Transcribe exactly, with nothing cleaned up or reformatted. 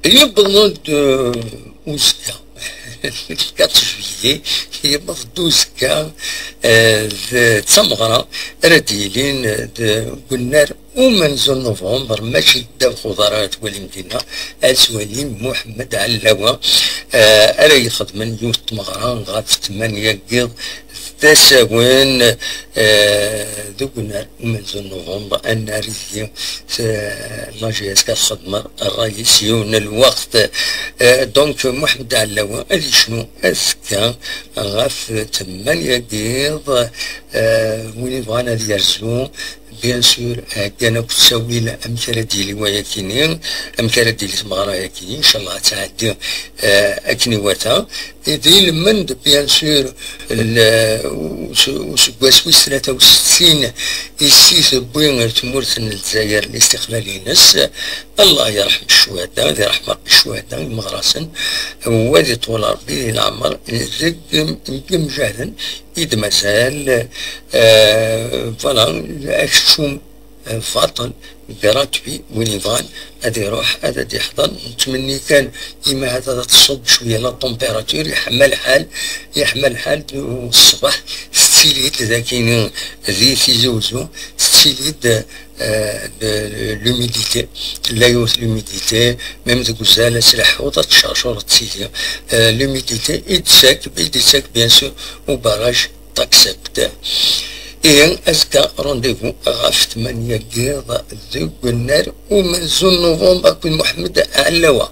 Yewweḍ-d, eh, uzekka. Le quatre juillet, yewweḍ-d uzekka, eh, d, d tameɣra ara d-yilin, eh, deg unnar umenzu n Nuvember, mačči ddabex uḍar ara twalim dinna, ad twalim Muḥemmed Ɛellawa, eh, ara ixedmen yiwet n tmeɣra ɣef tmanya n yiḍ d asawen, eh, deg unnar umenzu n Nuvember, annar ideg, eh, la J S K txedmeḍ ṛṛay-is yiwen n lweqt. Eh, donc, Muḥemmed Ɛellawa ad yecnu azekka ɣef tmanya n yiḍ, eh, win yebɣan ad yerzu, bien sûr, heggan akk ttawil amek ara d-yili wayakini, amek ara d-yili tmeɣra-yaki, inchallah ad tɛeddi, eh, akken iwata. D ilmend, bien sûr, l-, us-, useggas wis tlata u settin i s-itewwi ar tmurt n Lezzayer listiqlal-ines. Allah yerḥem ccuhada, ad yerḥem Ṛebbi ccuhada, imeɣrasen, wa ad iṭwel Ṛebbi di leɛmer deg im-, deg imjahden i d-mazal, eh, voilà, akeččum, eh, baṭel, gratuit, win yebɣan ad iruḥ, ad, ad iḥḍer. Nettmenni kan, ima hata ad tṣubb cwiya la température, yeḥma lḥal, yeḥma lḥal, u ṣṣbeḥ tettili-d dagini di Tizi Uzzu, tettili-d, eh, l-, l-, l'humidité, la haute humidité, même deg uzal ad tleḥḥuḍ, ad tcercureḍ tili. Eh, l'humidité i d-tettak, i d-yettak, bien sûr, ubarraj Taxept. Ihi, azekka, rendez-vous ɣef tmanya n yiḍ deg unnar umenzu n Nuvember akked Muḥemmed Ɛellawa.